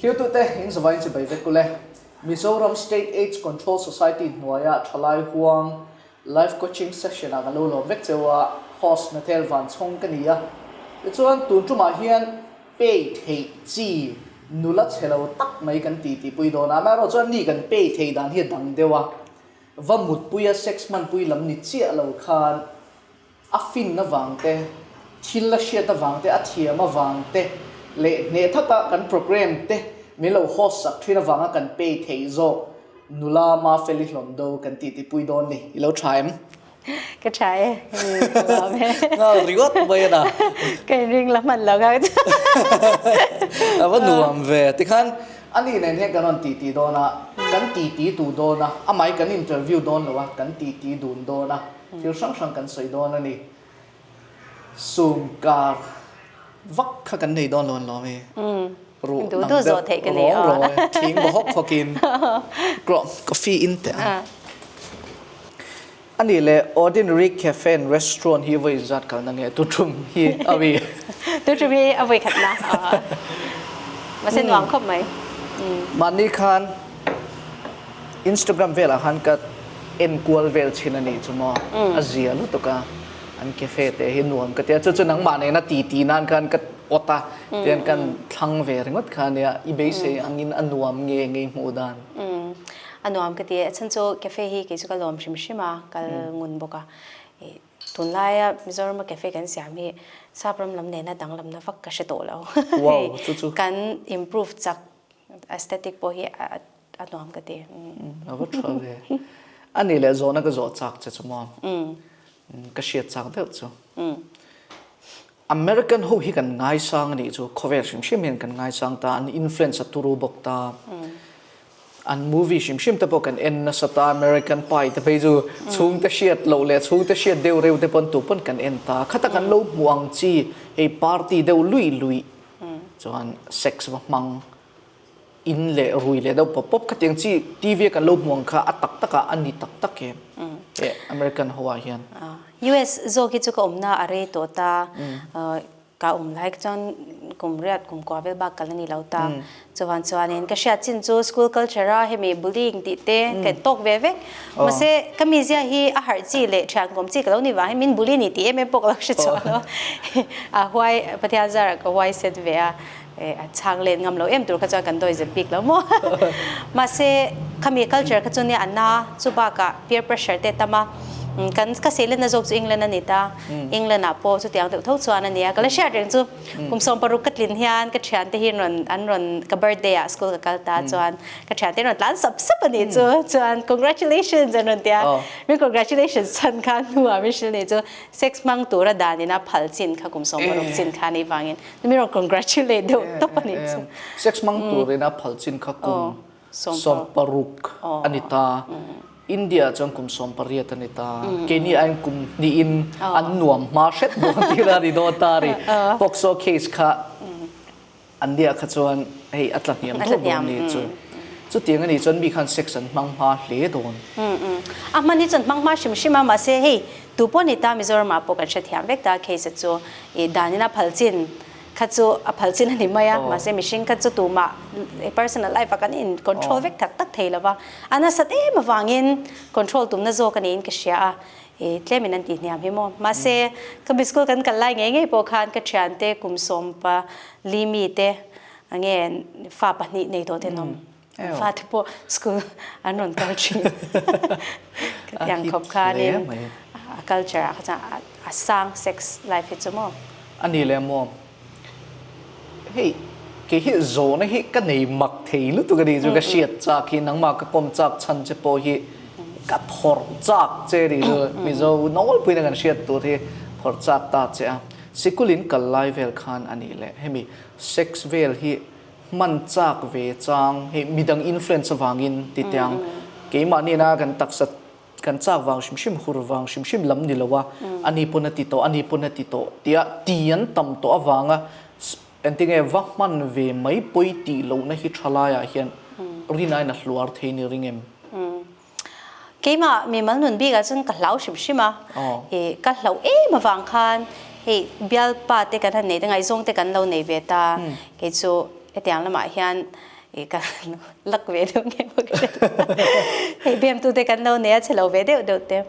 Khiutute in zavaiin chibai vek ule. Mizoram State Aids Control Society hnuaia thalai huang Life Coaching Session ah ka lo lawm vek cheu a, host Nathel Vanchhawng ka ni a. Tichuan tun tumah hian pay theih chi nula chhe lo tak mai kan ti tihpui dawn a, amaherawh chuan ni kan pay theih dan hi a dang deuh a, va mutpuia sex hmanpui lam ni chiah lo khan A fin avang te, thil a hriat avang te, a thiam avang te leh hneh thaka kan program te min lo host sak thin avanga kan pay theih zawk nula Mafeli Hlawndo kan tih tihpui dawn ni. I lo tha em? Ka tha e. Ka lawm e. Nghal ringawt mai a na. Ka inring la hman lo kha. A va nuam ve. Tikhan ani nen hian kan rawn titi dawn a, kan titi tu dawn a, amah hi kan interview dawn lo a, kan titi dun dawn a. Thil hrang hrang kan sawi dawn a ni. Sum kar vak kha kan nei dawn lo an lawm e. Ruh dang deuh rawng rawng e. Thing baw hawk hawk in coffee in teh ang. A nih leh Ordinary Cafe and Restaurant hi vawi inzat kalna nge tu tum hi a mi? Tu tum hi a vawi khatna. Mahse nuam khawp mai. Mahni khan Instagram velah khan ka en kual vel thin a nih chu maw, a zia lutuk a, an cafe te hi nuam ka ti a, chu chu nangmah nena ti ti nan khan ka awt a, tihian kan thlang ve ringawt kha a nia, i beisei angin a nuam nge nge i hmuh dan? A nuam ka ti e, a chhan chu cafe hi kei chu ka lawm hrim hrim a, kal ngun bawk a, tunlaia Mizorama cafe kan siam hi sap ram lam nena danglamna vak ka hre tawh lo, kan improve chak Aesthetic pawh hi a nuam ka ti. A va tha ve. A nih leh zawhna ka zawh chak che chu maw? Ka hriat chak deuh chu. American ho hi kan ngaisang a nih chu, khawvel hrim hrim hian kan ngaisang ta, an influence a turu bawk ta. An movie hrim hrim te pawh kan en nasa ta, American Pie te phei chu chhungte hriat loh leh chhungte hriat deuh reuh te pawn tu pawn kan en ta. Khata kan lo hmuh ang chi hei party deuh luih luih Chuan sex va hmang in leh rui leh deuh pawp pawp khatiang chi TV a kan lo hmuh ang kha a tak takah a ni tak tak em eh American ho ah hian. US zawk hi chu ka awmna a rei tawh ta, ka awm lai chuan kum riat kum kua vel bak kal a ni lo ta. Chuvan chuanin ka hriat chin chu school culture a hemi bullying tih te kan tawk ve vek. Mahse ka mizia hi a harh chi leh thian kawm chi ka lo ni vang hi min bully ni tih em em pawh ka lo hre chhuah lo. A huai Pathian zarah ka huai set ve a, a chhang let ngam lo em tur kha chuan kan dawi zep bik lo maw. Mahse khami culture kha chu nia a na chu bakah peer pressure te tam a, kan ka seilenna zawk chu England a ni ta. England ah pawh chutiang deuh tho chuan a nia ka la hriat reng chu. Kum 60 ka tlin hian ka thiante hi rawn an rawn ka birthday ah school ka kal ta chuan ka thiante rawn tlan sap sap a nih chu chuan congratulations an rawn ti a min congratulations chhan kha hnuah min hrilh nih chu sex hmang tura dan in a phal chin kha kum 60 chin kha nih vangin min rawn congratulate deuh tawp a nih chu sex hmang turin a phal chin kha kum 60 a ni ta. India ah chuan kum 18 a ni ta. Keini aiin kum hnihin an nuam hma hret dawn tih a ni dawn ta a ni. POCSO case kha an nia kha chuan hei a tla hniam deuh dawn ni chu. Chutiang a nih chuan mi khan sex an hmang hma hle dawn. A hman hi chuan hmang hma hrim hrim a, mahse hei tu pawh ni ta Mizoram ah pawh kan hrethiam vek ta case a chu i danin a phal chin kha chu a phal chin a ni mai a, mahse mihring kha chu tumah personal life ah kan in control vek tak tak thei lo va, a nasat em avangin control tumna zawk a niin ka hria a, i tlemin an tih hniam hi maw. Mahse ka mi school kan kal lai ngei ngei pawh khan ka thiante kum 14 mi te nge fa pahnih nei tawh te an awm, an fa te pawh school an rawn kal thin. Ka tiang khawp khanin a culture ah kha chuan a sang sex life hi chu maw. A ni leh maw? Hei kei hi zawhna hi ka nei mak thei lutuk a nih chu ka hriat chak hi nangmah ka kawm chak chhan che pawh hi ka phawrh chak che a nih chu Mizo nawlpuiin a kan hriat tur hi phawrh chak ta che a. Sikul in kal lai vel khan a nih leh hemi sex vel hi hman chak ve chang hei midang influence avangin ti teh ang keimahni ina kan taksa kan chak vang hrim hrim hur vang hrim hrim lam ni lo a ani pawn a ti tawh ani pawn a ti tawh tia ti an tam tawh avanga engtinge va hman ve mai pawi tih lohna hi tha laiah hian rinaiin a hluar thei ni ring em? Keimah mimal nun bikah chuan ka hlau hrim hrim a, i ka hlauh em avang khan hei bialpa te kan han nei te ngaihzawng te kan lo nei ve ta kei chu. hetiang lamah hian ih ka lak ve deuh nge maw ka hre lo. Hei bemtute kan lo nei a chhe lo ve deuh deuh te.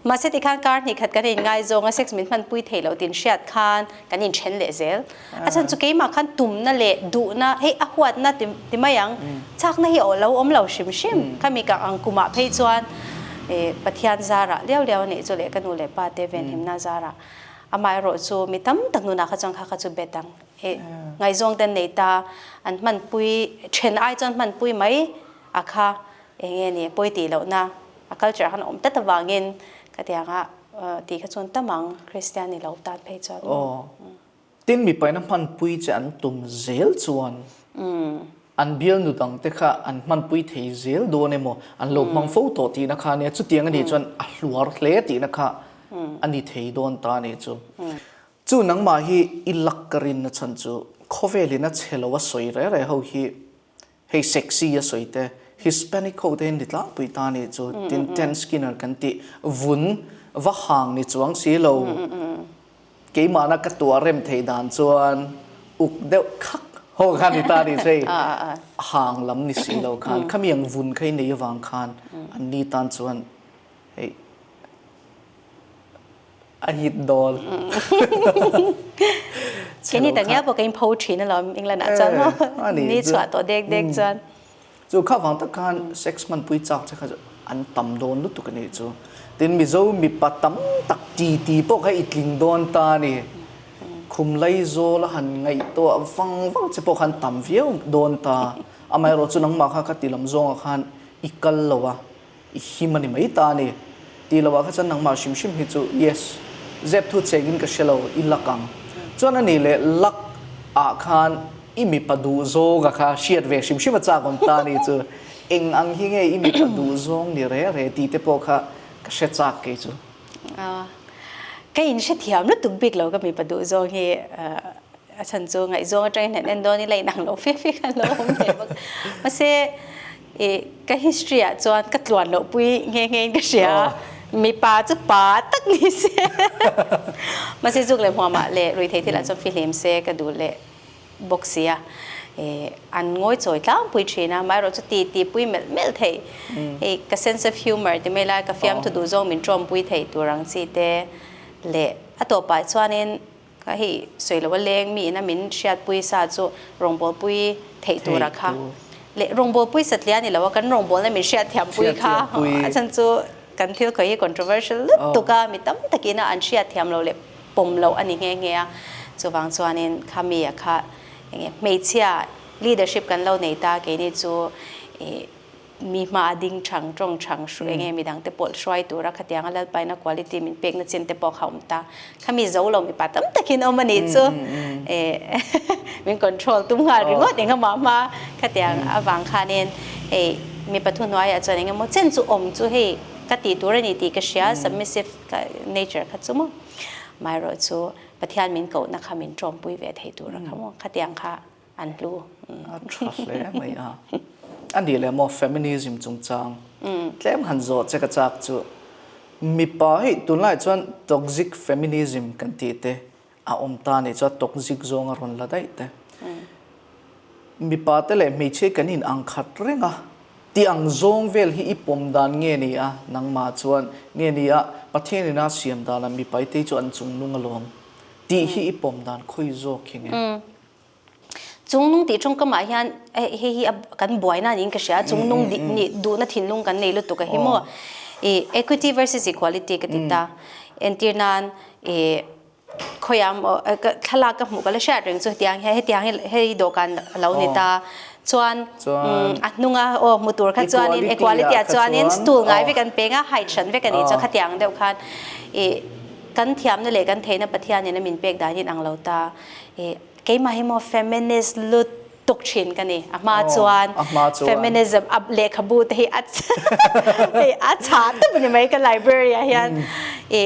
Mahse tikhan kar hnih khat kan inngaizawng a sex min hmanpui thei loh tin hriat khan kan inthen leh zel. A chhan chu keimah khan tumna leh duhna hei a huatna ti ti mai ang chakna hi aw lo awm lo hrim hrim. Khami ka ang kumah phei chuan ih Pathian zarah liau liau a nih chu leh ka nu leh pa te venhimna zarah amaherawh chu mi tam tak nunah kha chuan kha kha chu bet ang. Ih ngaihzawng te an nei ta an hmanpui then ai chuan hmanpui mai a kha eng nge ni pawi tih lohna a culture khan a awm tlat avangin ka ti ang a tih kha chuan tam ang Kristian ni lo tan phei chuan maw. Tin mipaina hmanpui che an tum zel chuan an bialnu dang te kha an hmanpui thei zel dawn emaw an lo hmang fo tawh tihna kha ania chutiang a nih chuan a hluar hle tihna kha a ni thei dawn ta a nih chu. Chu nangmah hi i lak ka rinna chhan chu khawvelin a chhe lo a sawi re re ho hi Hei sexy a sawi te, Hispanic ho te hi ni tlangpui ta nih chu, tin tan skinner kan tih vun va hang ni chuang si lo, keimahna ka tuah rem theih dan chuan uk deuh khak ho kha ni ta nih chu hei hang lam ni si lo khan khami ang vun kha i nei avang khan an ni tan chuan hei A hit dawn. Keini tak ngial pawh ka inpho thin alawm England ah chuan maw ni chhuah tawh dek dek chuan. Chu kha vang tak khan sex hmanpui chak che kha chu an tam dawn lutuk a nih chu. Tin Mizo mipa tam tak ti ti pawh kha i tling dawn ta a ni. Khum Laizawl a han ngaihtuah vang vang che pawh kha an tam viau dawn ta. Amaherawh chu nangmah kha ka ti lam zawngah khan i kal lo a. I him a ni mai ta a ni. Tih loh ah kha chuan nangmah hrim hrim hi chu yes, zep thu chengin ka hre lo, i luck ang. Chuan a nih leh luck ah khan i mipa duh zawng a kha hriat ve hrim hrim a chak awm ta a ni chu. Eng ang hi nge i mipa duh zawng ni re re tih te pawh kha ka hre chak kei chu. Ka inhrethiam lutuk bik lo ka mipa duh zawng hi. A chhan chu ngaihzawng atangin han en dawn ila inang lo fe fe khan lo awm ve bawk. Mahse i ka history ah chuan ka tluan loh pui nghe nghe in ka hria. Mipa chu pa tak ni se. Mahse zuk leh hmuamah leh ruithei thil ah chuan fihlim se ka duh leh bawk si a. I an ngawi chawi tlangpui thin a, amaherawh chu ti ti pui melh melh thei. Hei ka sense of humour ti mai lai ka fiamthu duh zawng min tawmpui thei tur ang chi te leh a tawpah chuanin Ka hei sawi lo a leng mi ina min hriatpui sa chu rawngbawlpui theih tura kha leh rawngbawlpui satliah a ni lo a, kan rawngbawlna min hriatthiampui kha a chhan chu kan thil khawi hi controversial lutuk a, mi tam takina an hriatthiam lo leh pawm loh a ni nghe nghe a, chuvang chuanin kha mi a kha enge hmeichhia leadership kan lo nei ta keini chu ih Mi hma a ding chang tawng chang hru eng nge midang te pawh hruai tura khatianga Lalpaina quality min pekna chin te pawh kha awm ta. Khami zo lo mipa tam takin awm a nih chu min control tum nghal ringawt eng amah hma khatiang avang khanin hei mipa thuhnuaiah chuan eng emaw chen chu awm chu hei ka tih tur a ni tih ka hria submissive nature kha chu maw. Amaherawh chu Pathian min kohna kha min tawmpui ve thei tur a kha maw khatiang kha an hlu. A tha hle mai a. A nih leh maw feminism chungchang tlem han zawh che ka chak chu mipa hei tunlai chuan toxic feminism kan tih te a awm ta nih chuan toxic zawng a rawn la daih te. Mipa te leh hmeichhia kan in ang khat reng a tih ang zawng vel hi i pawm dan nge ni a nangmah chuan nge ni a Pathian ina siam danah mipa i te chu an chungnung alawm tih hi i pawm dan khawi zawk hi nge? Chungnung tih tawngkamah hian hei hi kan buaina niin ka hria, chungnung nih duhna thinlung kan nei lutuk a hi maw. I equity versus equality ka ti ta. Entir nan i khawiah maw thlalak ka hmuh ka la hriat reng chu hetiang hian hetiang hi hei dawhkan a lo ni ta. Chuan a hnunga aw hmu tur kha chuanin equality ah chuanin stool ngai vek an peng a, height hran vek a nih chu khatiang deuh khan i kan thiamna leh kan theihna Pathianin a min pek dan hi inang lo ta. I keimah hi maw feminist lutuk thin ka ni. A hma chuan feminism a lehkhabu te hi a hei a chhah tawp a ni mai ka library ah hian. I.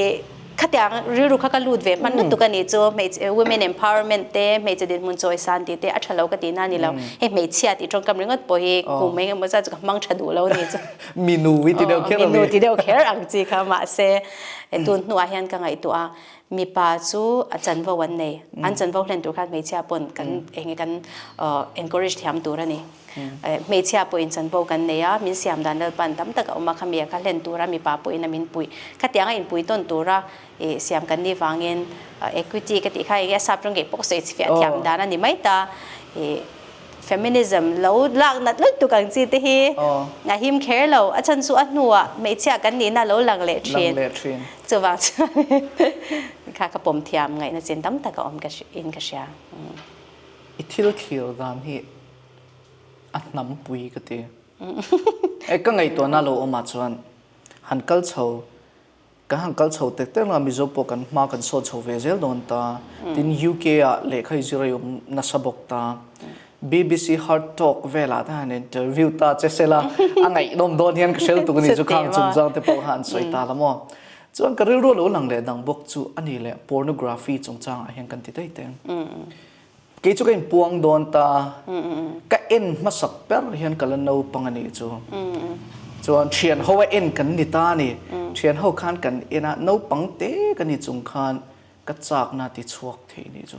Khatiang rilru kha ka lut ve hman lutuk a nih chu. Hmeichhe women empowerment te, hmeichhe dinhmun chawisan tih te a tha lo ka tihna a ni lo. Hei hmeichhia tih tawngkam ringawt pawh hi kum eng emaw zat chu ka hmang tha duh lo a nih chu. Minu i ti deuh kher a mi. Minu ti deuh kher ang chi kha mahse tun hnuah hian ka ngaihtuah a, mipa chu a chanvo an nei. An chanvo hlen tur khan hmeichhia pawn kan eng nge kan encourage thiam tur a ni. Hmeichhia pawhin chanvo kan nei a, min siam dan Lalpan tam tak a awm a, khami a kha hlen tura mipa pawhin a min puih. Khatianga inpui tawn tura siam kan nih vangin equity ka tih kha enge a sap rawng ngei pawh ka sawi chhiah thiam dan a ni mai ta. Feminism lo lak nat lutuk ang chi te hi a him kher lo, a chhan chu a hnuah hmeichhia kan nihna lo lang leh thin. Chuvang chuan kha ka pawm thiam ngaihna chin tam tak a awm in ka hria. I thil thlir dan hi a hnam pui ka ti. E ka ngaihtuahna lo awmah chuan han kal chho kan han kal chho tek tek la Mizo pawh kan hma kan sawt chho ve zel dawn ta. Tin UK ah lehkha i zir a awm nasa bawk ta. BBC Hard Talk velah te han interview ta che sela a ngaihnawm dawn hian ka hrel tuk a ni chu khang chungchang te pawh kha an sawi ta la maw. Chuan ka rilru lo lang leh dang bawk chu a ni leh pornography chungchangah hian kan ti daih teng. Kei chu ka inpuang dawn ta, ka en hmasak ber hian ka la naupang a nih chu. Chuan thian ho a en kan ni ta a ni. Thian ho khan kan en a, naupang te ka ni chung khan ka chakna ti chhuak thei nih chu.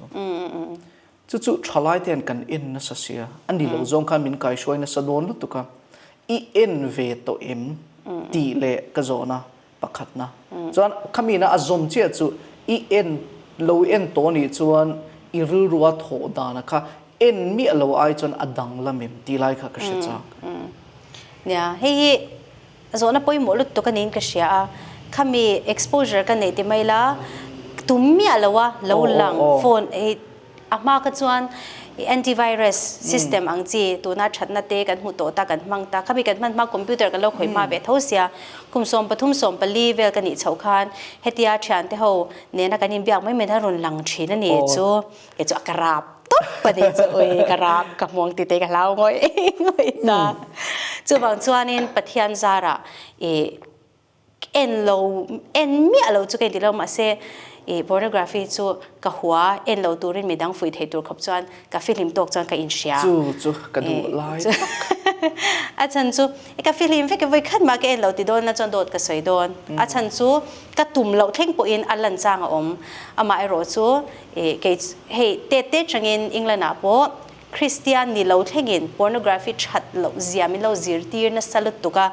Chu chu thalai te hian kan en nasa sia, a ni lo zawng khan min kaihruai nasa dawn lutuk a, i en ve tawh em tih leh ka zawhna Pakhatna chuan khamina a zawm chiah chu i en lo en tawh anih chuan i rilrua thawh dana kha en miah lo ai chuan a danglam em tih lai kha ka hre chak. Nia, hei hi zawhna pawimawh lutuk aniin ka hria a, khami exposure ka neih ti mai la tum miah lo a lo lang phone hei A hma kha chuan antivirus system ang chi tuna thatna te kan hmu tawh ta, kan hmang ta. Khami kan hman hma computer kan lo khawih hma ve tho sia. Kum 13 14 vel ka nih chhoh khan hetia thiante ho nena kan inbiak mai mai a rawn lang thin a ni chu. Kei chu a ka rap tawp a ni chu. Ui ka rap ka hmuang ti te ka hlau ngawih ngawih ta. Chuvang chuanin Pathian zarah ih En lo, en miah lo chu ka inti lo, mahse i pornography chu ka hua, en lo turin midang fuih thei tur khawp chuan ka fihlim tawk chuan ka inhria. Chu chu ka duh lai tak. A chhan chu ka fihlim vek e, vawi khat mah ka en lo ti dawn la chuan dawt ka sawi dawn. A chhan chu ka tum loh thleng pawhin a lan chang a awm. Amaherawh chu i kei hei tet tet rangin England ah pawh Kristian ni lo thlengin pornography that loh zia min lo zirtir nasa lutuk a,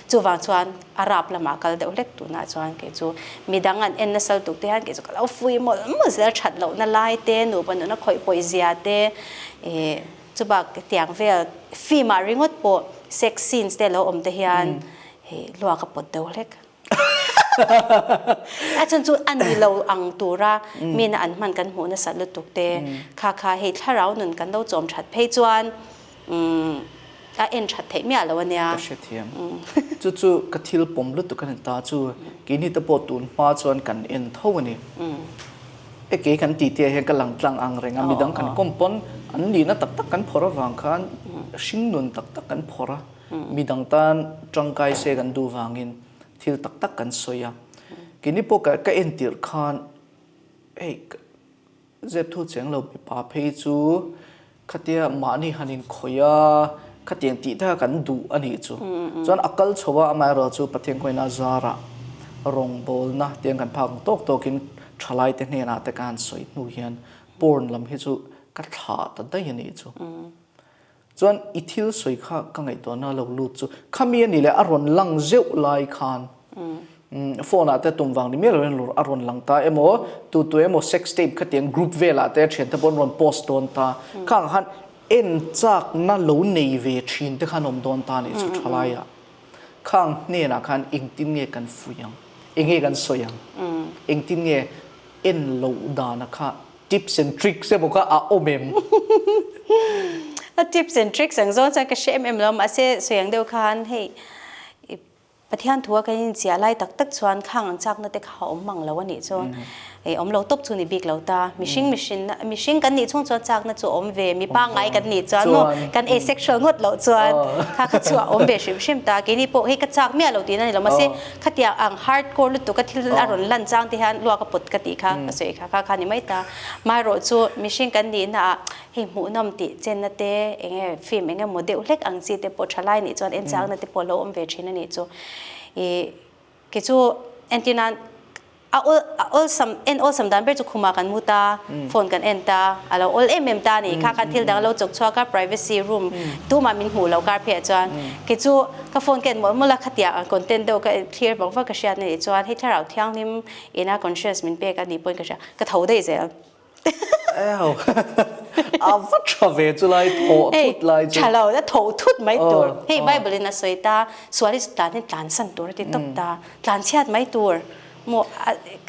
chuvang chuan a rap lamah kal deuh hlek tunah chuan kei chu midang an en nasa lutuk te hian kei chu ka lo fui mawlh mawlh zel that lohna lai te, nupa nuna khawih pawih zia te ih chubak tiang vel film ah ringawt pawh sex scenes te lo awm te hian ih luak a pawt deuh hlek. A chhan chu a ni lo ang tura mina an hman kan hmuh nasat lutuk te kha kha hei thlarau nun kan lo chawm that phei chuan a en that theih miah lo a nia. Ka hrethiam. Chu chu ka thil pawm lutuk a ni ta chu keini te pawh tun hma chuan kan en tho a ni. E kei kan tih te ah hian ka lang tlang ang reng a midang kan kawm pawn an nihna tak tak kan phawrh avang khan hringnun tak tak kan phawrh a. Midang tan tangkai se kan duh vangin thil tak tak kan sawi a. Keini pawh ka ka entirh khan hei zep thu cheng lo mipa phei chu khatia mahni han inkhawih a, khatiang tih te kha kan duh a nih chu. Chuan a kal chho a, amaherawh chu Pathian kawina zarah rawngbawlna tiang kan phak ang tawk tawkin thalai te hnenah te ka han sawi hnu hian porn lam hi chu ka thlah ta daih a nih chu. Chuan i thil sawi kha ka ngaihtuahna lo lut chu khami a ni leh a rawn lang zeuh lai khan phone ah te tum vang ni miah lo hian a rawn lang ta emaw tu tu emaw sex tape khatiang group velah te thiante pawh an rawn post dawn ta khang khan en chakna lo nei ve thin te khan awm dawn ta nih chu thalai ah khang hnenah khan engtin nge kan fuih ang enge kan sawi ang engtin nge en loh dana kha Tips and tricks emaw kha a awm em? A tips and tricks ang zawng chuan ka hre em em lo, mahse sawi ang deuh khan hei Pathian thua kan inchiah lai tak tak chuan khang ang chakna te kha a awm mang lo a nih chu. Ei awm lo tawp chu ni bik lo ta. Mihring mihrinna, mihring kan nih chhung chuan chakna chu awm ve, mi pangngai kan nih chuan maw, kan asexual ngawt loh chuan kha kha chu a awm ve hrim hrim ta. Keini pawh hei ka chak miah lo tihna a ni lo, mahse khatiang ang hardcore lutuk a thil a rawn lan chang te hian luak a pawt ka tih kha ka sawi kha kha kha ni mai ta. Maherawh chu mihring kan nihna ah hei hmuhnawm tih chenna te eng nge film eng emaw deuh hlek ang chi te pawh thalai nih chuan en chakna te pawh a lo awm ve thin a nih chu. Ih kei chu entir nan A awl a awlsam en awlsam dan ber chu khumah kan mu ta, phone kan en ta, a lo awl em em ta a ni. Kha khan thil dang a lo chawk chhuak a, privacy room tumah min hmuh lo kar pheiah chuan kei chu ka phone ka en mawlh mawlh a, khatiang ang content deuh ka thlir vang vang ka hriat na nih chuan hei thlarau thianghlim ina conscious min pek a nih pawhin ka hria, ka tho daih zel. Ew a va tha ve chu lai thawh thut lai chu. Tha lo a tho thut mai tur. Hei Bible in a sawi ta sual hi tlan in tlan san tur a ti tawp ta. Tlan chhiat mai tur maw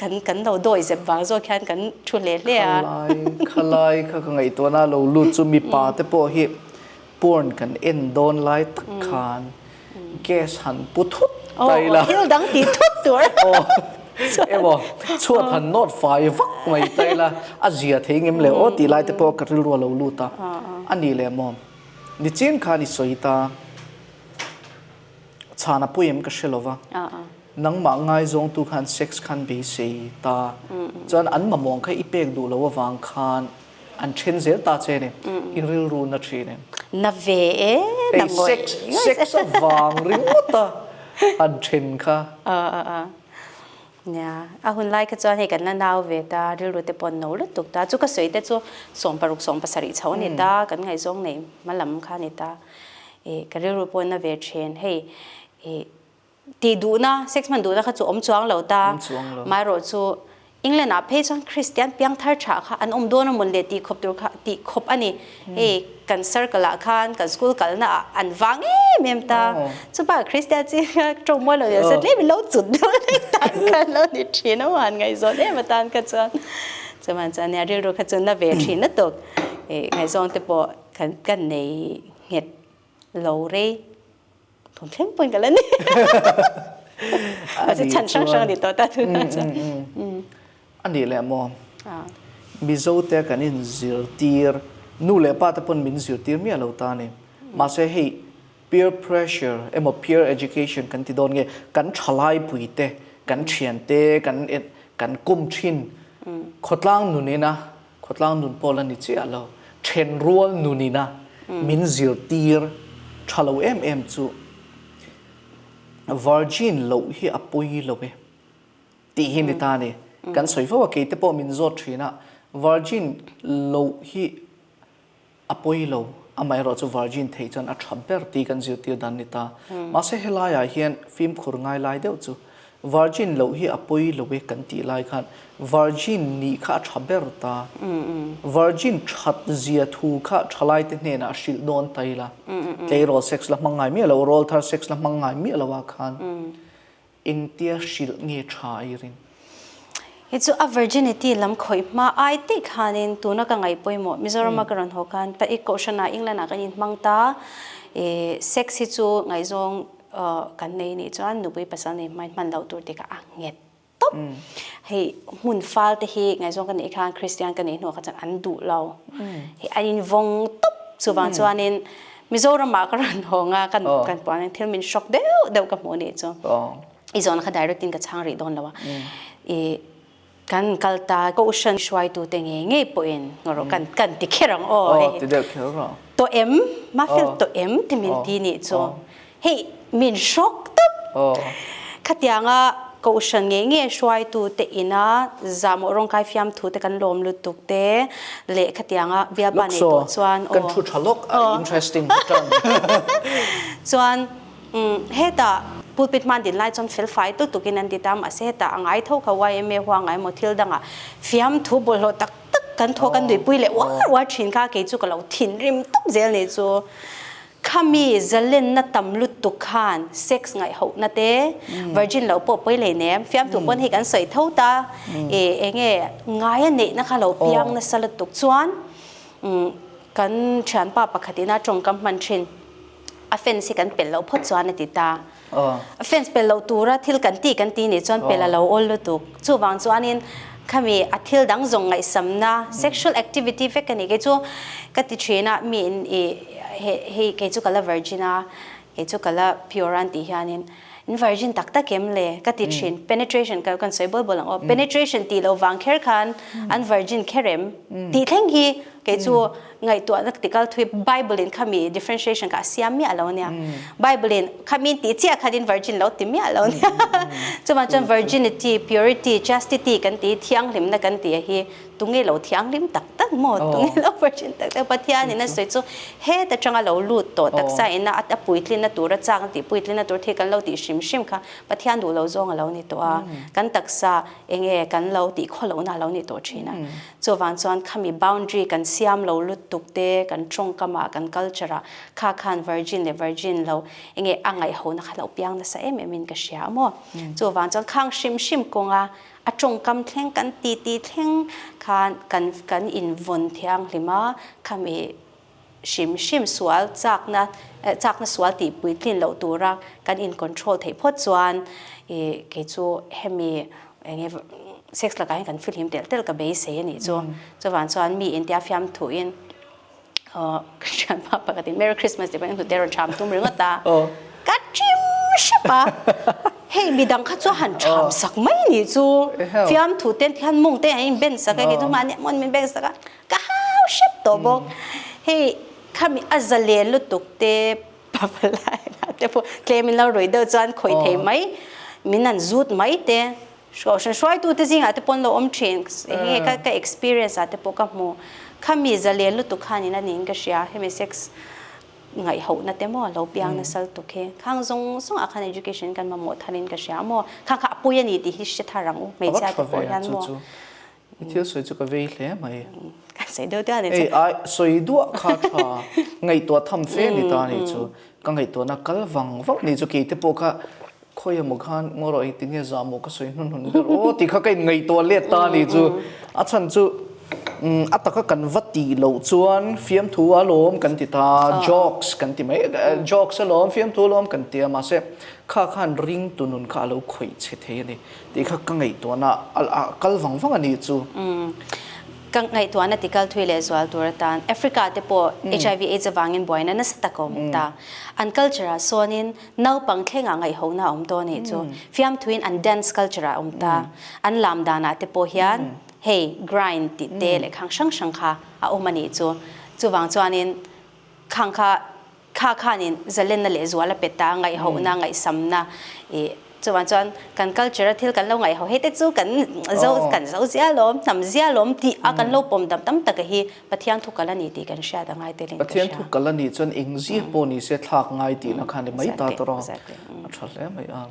kan kan lo dawi zep vang zawk hian kan thu hle hle a. Khalai khalai kha ka ngaihtuahna lo lut chu mipa te pawh hi porn kan en dawn lai tak khan gas han pu thut tai la. Thil dang ti thut tur. Emaw chhuat han nawt fai vak mai tai la a zia thei ngem le aw tih lai te pawh ka rilru a lo lut a. A ni leh maw? Nichin khan i sawi ta chhan a pawi em ka hre lo va. Nangmah ngaizawngtu khan sex khan beisei ta. Chuan an mamawng kha i pek duh lo avang khan An then zel ta che ni. I rilru na thin em? Na ve e, na ngawih. Hei sex, sex avang ringawt a an then kha. A a a. Nia, a hun lai kha chuan hei kan la nau ve ta, rilru te pawh an no lutuk ta. Chu ka sawi te chu 16, 17 chho a ni ta, kan ngaihzawng nei hma lam kha a ni ta. I ka rilru pawh na ve thin. Hei i Tih duhna, sex hman duhna kha chu awm chuang lo ta. Maherawh chu England ah phei chuan Kristian piangthar tha kha an awm dawn a mawn le tih khawp tur kha tih khawp a ni. Hei kan circle ah khan kan school kalna ah an vang em em ta. Chupa Kristian chi kha tawng mawi lo leh se tlem in lo chut deuh hlek tan kha an lo ni thin a han ngaihzawn em atan kha chuan chuman chuan nia rilru kha chu na ve thin lutuk. Ngaihzawng te pawh kan kan nei nghet lo rei. Thun thleng pawhin ka la ni. Mahse chhan hrang hrang a ni tawh ta tunah chuan. A nih leh maw? Mizo te kan inzirtir, nu leh pa te pawn min zirtir miah lo ta a ni. Mahse hei peer pressure emaw peer education kan ti dawn nge, kan thalaipui te, kan thian te, kan kan kum thin khawtlang nunina Khawtlang nun pawh la ni chiah lo, thenrual nunina min zirtir tha lo em em chu virgin loh hi a pawi lo e tih hi ni ta a ni. Kan sawi fo a, keite pawh min zawt thin a, virgin loh hi a pawi lo, amaherawh chu virgin theih chuan a tha ber tih kan zirtir dan ni ta. Mahse helaiah hian fimkhur ngai lai deuh chu virgin loh hi a pawi lo e kan tih lai khan virgin nih kha a tha ber ta. Virgin that zia thu kha thalaite hnenah a hrilh dawn ta ila, tleirawl sex la hmang ngai miah lo, rawlthar sex la hmang ngai miah lo ah khan Engtia hrilh nge tha i rin? Hi chu a virginity lam khawih hma ai tih khanin tuna ka ngaih pawimawh Mizorama ka rawn haw khan pa i kohhranah England ah kan inhmang ta i sex hi chu ngaihzawng kan nei nih chuan nupui pasal nei hmain hman loh tur tih kha a nghet tawp. Hei hmun fal te hi ngaihzawng ka neih khan Christian ka neih hnuah kha chuan an duh lo. Hei an invawng tawp chuvang chuanin Mizoram ah ka rawn hawng a, kan kan puan in thil min shock deuh deuh ka hmuh nih chu. I zawn kha direct in ka chhang rih dawn lo a. I kan kal ta kohhran hruaitu te ngei ngei pawhin ngawrh kan kan ti kher ang aw hei. Ti deuh kher rawh. To em, ma fel to em ti min ti nih chu. Hei min shock tawp. Khatianga Kohhran ngei ngei hruaitu te ina zahmawh rawngkai fiamthu te kan lawm lutuk te leh khatianga bialpa nei tawh chuan aw. Kan thu tha lawk a interesting tan. Chuan hetah pulpit hman din lai chuan felfai lutuk in an ti ta mahse hetah a ngai tho kha yma huang ah emaw thil dangah fiamthu bawlhhlawh tak tak kan thaw kan nuihpui leh uar uar thin kha kei chu ka lo thinrim tawp zel nih chu. Khami zalenna tam lutuk khan sex ngaihhohna te, virgin loh pawh pawi lei nem, fiamtu pawn hei kan sawi tho ta, e enge ngaia neihna kha lo piang nasa lutuk chuan kan thianpa pakhat ina tawngkam hman thin a fence hi kan pel loh phawt chuan a ti ta. A fence pel loh tura thil kan ti kan ti nih chuan pel a lo awl lutuk. Chuvang chuanin. Khami a thil dang zawng ngaihsamna, sexual activity vek a ni. Kei chu ka ti thin a, mi in i hei kei chu ka la virgin a, kei chu ka la pure a an tih hianin in virgin tak tak em le ka ti thin. Penetration ka kan sawi bawl bawl ang aw. Penetration tih loh vang kher khan an virgin kher em tih thleng hi kei chu ngaihtuahna ti kal thui Bible in khami differentiation kha a siam miah lo ania. Bible in khami in tih chiah khan in virgin lo ti miah lo ania. Chuvang chuan virginity, purity, chastity kan ti thianghlimna kan tih hi tunge lo thianghlim tak tak maw tunge lo virgin tak tak Pathian in a sawi chu het atanga lo lut tawh taksa in a a puitlinna tur a chak a tih puitlinna tur thil kan lo tih hrim hrim kha Pathian duh lo zawng a lo ni tawh a. Kan taksa enge kan lo tih khawlohna a lo ni tawh thin a. Chuvang chuan khami boundary kan siam lo lutuk te, kan tawngkam ah, kan culture ah kha khan virgin leh virgin lo enge a ngaihhona kha lo piang nasa em em in ka hria a maw. Chuvang chuan khang hrim hrim kawnga a tawngkam thleng kan titi thleng khan kan kan invawn thianghlim a, khami hrim hrim sual chakna chakna sual tih puitlin loh tura kan in control theih phawt chuan ih kei chu hemi eng nge sex lakah hian kan fihlim telh telh ka beisei a nih chu. Chuvang chuan mi intia fiamthu in aw ka thianpa pakhat in Merry Christmas tih pawhin hnute rawn ṭham tum ringawt a, ka ṭim hrep a, hei midang kha chu han ṭham sak mai nih chu fiamthu ten ti khan mawng te an in ben sak a kei chu mahni amawn min ben sak a. Ka hau hrep tawh bawk. Hei khami a zalen lutuk te pavalai ah te pawh tlem in lo ruih deuh chuan khawih thei mai min an zut mai te hruai hruaitu te zingah te pawh an lo awm thin hei ka ka experience ah te pawh ka hmu khami zalen lutuk khanin a niin ka hria hemi sex ngaihhohna te maw lo piang nasa lutuk hi khang zawng zawng ah khan education kan mamawh tharin ka hria maw kha kha a pui a ni tih hi hre thar ang u hmeichhia te pawh hian maw. I thil sawi chu ka vei hle mai. Kan sawi deuh deuh a ni chu. Ei ai sawi duah kha tha ngaihtuah tham fe ni ta ni chu. Ka ngaihtuahna kal vang vang ni chu kei te pawh kha khawi emaw khan ngaw rawh engtin nge zah maw ka sawi hnun hnun ber aw tih kha ka in ngaihtuah let ta ni chu. A chhan chu a taka kan va tih loh chuan fiamthu alawm kan ti ta jokes kan ti mai jokes alawm fiamthu alawm kan ti a mahse kha khan ringtu nun kha a lo khawih chhe thei a ni. Tih kha ka ngaihtuahna a kal vang vang a nih chu. Ka ngaihtuahna ti kal thui leh zual tur atan Africa te pawh HIV AIDS avangin buaina nasa tak a awm ta. An culture ah sawnin naupang thlengah ngaihhohna a awm tawh a nih chu. Fiamthuin an dance culture ah a awm ta. An lam danah te pawh hian hei grind tih te leh khang hrang hrang kha a awm a nih chu. Chuvang chuanin khang kha Kha khanin zalenna leh zual a pe ta, ngaihhohna, ngaihsamna ih chuvang chuan kan culture a thil kan lo ngaihho hei te chu kan zo kan zo zia lawm, hnam zia lawm tih a kan lo pawm dam tam taka hi Pathian thu kal a ni tih kan hriat a ngai telin ka hria. Pathian thu kal a nih chuan eng zia pawh ni se thlak ngai tihna kha ni mai ta tawh a, a tha hle mai a.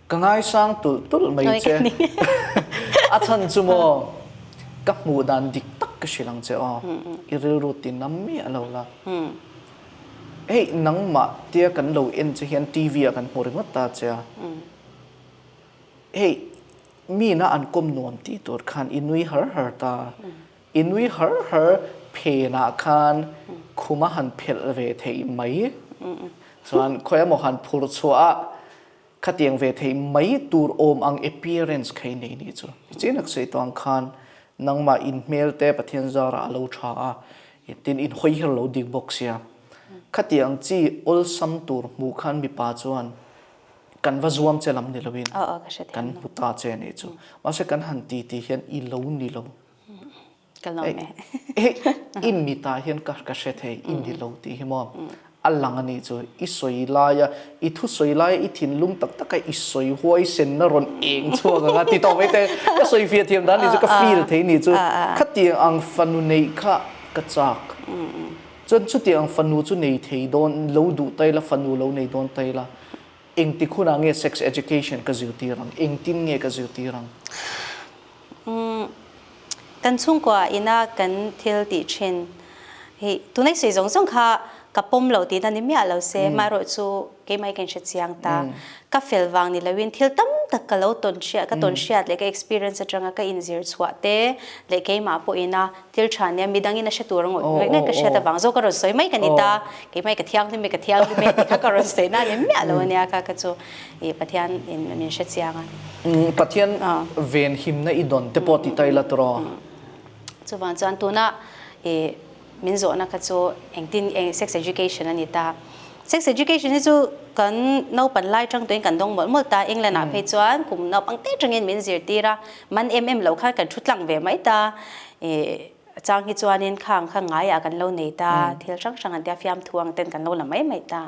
Ka ngaisang tulh tulh mai che. A chhan chu maw ka hmuh dan dik tak ka hrilh ang che aw. I rilru ti nam miah lo la. Hei nangmah tia kan lo en che hian TV ah kan hmu ringawt ta che a. Hei mina an kawm nuam tih tur khan i nui har har ta. I nui har har phenah khan khum a han phelh ve theih mai. Chuan khawi emaw han phur chhuah a, khatiang ve theih mai tur awm ang appearance kha i nei nih chu. I chinak sawi tawh ang khan nangmah in hmel te Pathian zarah a lo tha a, tin in hawi her lo dik bawk sia. Khatiang chi awlsam tur hmuh khan mipa chuan kan va zuam che lam ni loin kan hmu ta che nih chu. Mahse kan han ti ti hian i lo ni lo. Ka lawm e. Hei i mitah hian ka ka hre thei i ni lo tih hi maw a lang a nih chu i sawi laia i thu sawi laia i thinlung tak taka i sawi huaisenna rawn eng chhuak ang a ti tawh mai te ka sawi fiah thiam dan nih chu ka feel thei nih chu khatiang ang fanu neih kha ka chak chuan chutiang ang fanu chu nei thei dawn lo duh ta ila fanu lo nei dawn ta ila engtik hunah nge sex education ka zirtir ang engtin nge ka zirtir ang. Kan chhungkua ina kan thil tih thin hi tunei sawi zawng zawng kha Ka pawm lo tihna ni miah lo se, amaherawhchu keimah hi ka inhre chiang ta. Ka fel vang ni loin thil tam tak ka lo tawn hriat, ka tawn hriat leh ka experience atanga ka inzir chhuah te leh keimah pawhin a thil tha nia midangin a hre tur ngawih ngawih ngawih ka hriat avang zawk a rawn sawi mai ka ni ta. Keimah hi ka thianghlim e, ka thianghlim e tih kha ka rawn sawi na ni miah lo ania kha kha chu ih Pathian in min hre chiang a. Pathian venhimna i dawn te pawh ti ta ila tawh. Chuvang chuan tuna ih Min zawhna kha chu engtin eng sex education a ni ta. Sex education hi chu kan naupan lai tang tuin kan dawng mawlh mawlh ta. England ah phei chuan kum naupang te tangin min zirtir a, man em em lo khan kan thu tlang ve mai ta. Ih a chang hi chuanin khang kha ngaiah kan lo nei ta, thil hrang hrang an tia fiamthu ang ten kan lo la mai mai ta.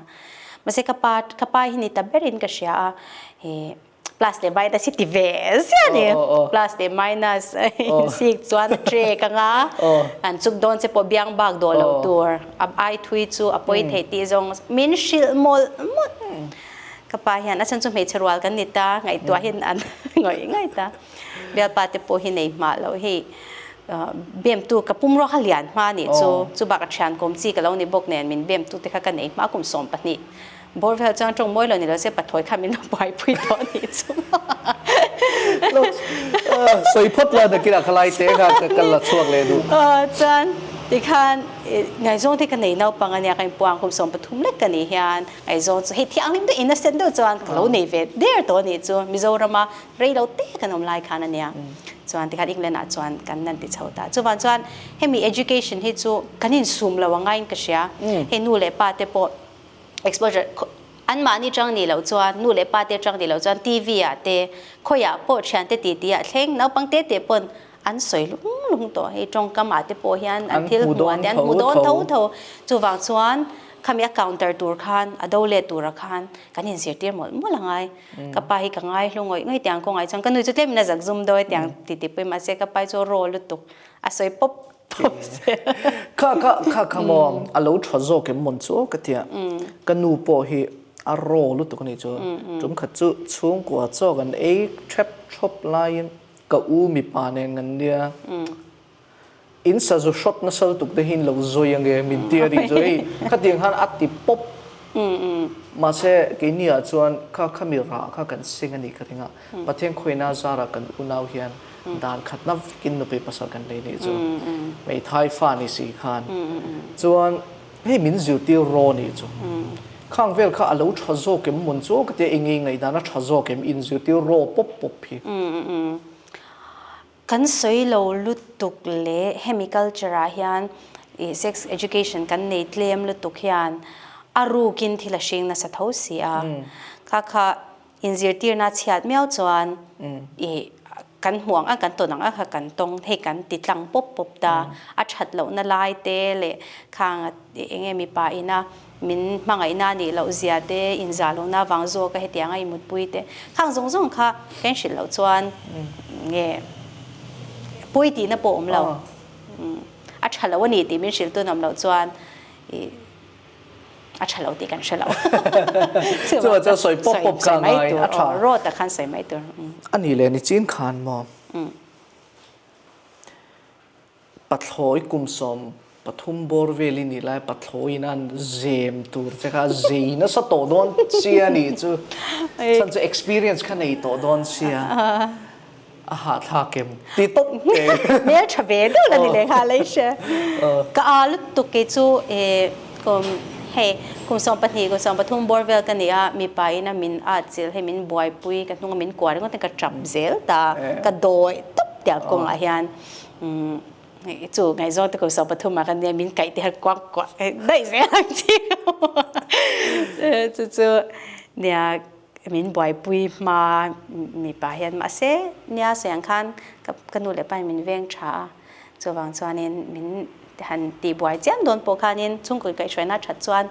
Mahse ka pa ka pa hi ni ta berin ka hria a, ih plus leh minus hi ti ve ziah ni plus leh minus sik chuan a trek anga an chuk dawn che pawh biang bak dawh loh tur a ai thui chu a pawi theih tih zawng min hrilh mawlh mawlh ka pa hian a chhan chu hmeichhe rual kan ni ta ngaihtuah hian an ngawih ngawih ta bialpa te pawh hi nei hmah loh hei bemtu ka pumrua kha lian hma nih chu chu bakah thian kawm chi ka lo ni bawk nen min bemtu te kha ka nei hma kum 12 Bawr vel chuan tawng mawi lo ni lo se pathawi kha min lo buaipui tawh a nih chu. Sawi phawt la nakinah kha lai te kha ka la chhuak leh duh. Chuan tikhan ngaihzawng te ka nei naupang ania ka inpuang kum 13 lek ka nih hian ngaihzawng chu hei thianghlim deuh innocent deuh chuan ka lo nei ve der tawh a nih chu Mizorama rei lo te kan awm lai khan ania. Chuan tikhan England ah chuan kan nan ti chho ta. Chuvang chuan hemi education hi chu kan insum lo angaiin ka hria. Hei nu leh pa te pawh Exposure, Anmahni tang nih loh chuan, nu leh pa te tang nih loh chuan TV ah te, khawiah pawh thiante titi ah thleng naupang te te pawn an sawi lung lung tawh. Hei tawngkam ah te pawh hian an thil hmuh ah te an hmu dawn tho tho. Chuvang chuan khami a counter tur khan, a do let tura khan kan inzirtir mawlh mawlh a ngai. Ka pa hi ka ngai hlu ngawih ngawih tiang kawngah chuan ka nu chu tlemin a zak zum dawi tiang titi pawhin mahse ka pa hi chu raw lutuk a sawi pawp Kha kha kha kha maw a lo tha zawk em mawn chu ka tia ka nu pawh hi a raw lutuk a nih chu tum khat chu chhungkua chaw kan ei thep thawp laiin ka u mipa nen kan nia in sazu hrawt nasa lutuk te hi in lo zawi ange min ti a nih chu hei khatiang khan a ti pawp mahse keini ah chuan kha khami rah kha kan seng a nih ka ring a Pathian khawina zarah kan unau hian dan khatna vekin nupui pasal kan nei nih chu hmeithai fa ni si khan chuan hei min zirtir raw nih chu khang vel kha a lo tha zawk em mawn chu ka tia eng nge ngaihdan a tha zawk em in zirtir raw pawp pawp hi. Kan sawi lo lutuk leh hemi culture ah hian sex education kan nei tlem lutuk hian a rukin thil a hring nasa tho si a kha kha Inzirtirna chhiat miau chuan i kan hmuh ang ang, kan tawn ang ang kha kan tawng hei kan ti tlang pawp pawp ta. A that lohna lai te leh khang eng nge mipa ina min hmangaihna a nih loh zia te, inzah lohna avang zawka hetiang a inmutpui te khang zawng zawng kha kan hrilh loh chuan nge pawi tihna pawh awm lo. A tha lo a ni tih min hrilh tun awm loh chuan i a tha lo tih kan hre lo. Chuvang chuan sawi pawp pawp kha ngai a tha. Rawt ah khan sawi mai tur. A nih leh nichin khan maw pathlawi kum 13 bawr vel i nih lai pathlawi in an zem tur che kha zei nasa tawh dawn sia nih chu chhan chu experience kha nei tawh dawn sia. A hahthlak em? Ti tawp te. Hmel tha ve deuh la ni leh nghal a i hria. Ka a lutuk kei chu kum hei kum 12 kum 13 bawr vel ka ni a, mipa in a min at chilh hei min buaipui ka hnung a min kuah ringawt in ka tap zel ta, ka dawi tawp tiang kawngah hian chu ngaihzawng te kum 13 ah ka nia min kaih te hian kuang kuah daih zel ang chi chu chu nia Min buaipui hma mipa hian mahse nia sawi ang khan ka nu leh pa in min veng tha a, chuvang chuanin min han tihbuai chiam dawn pawh khanin chhungkaw kaihhruaina that chuan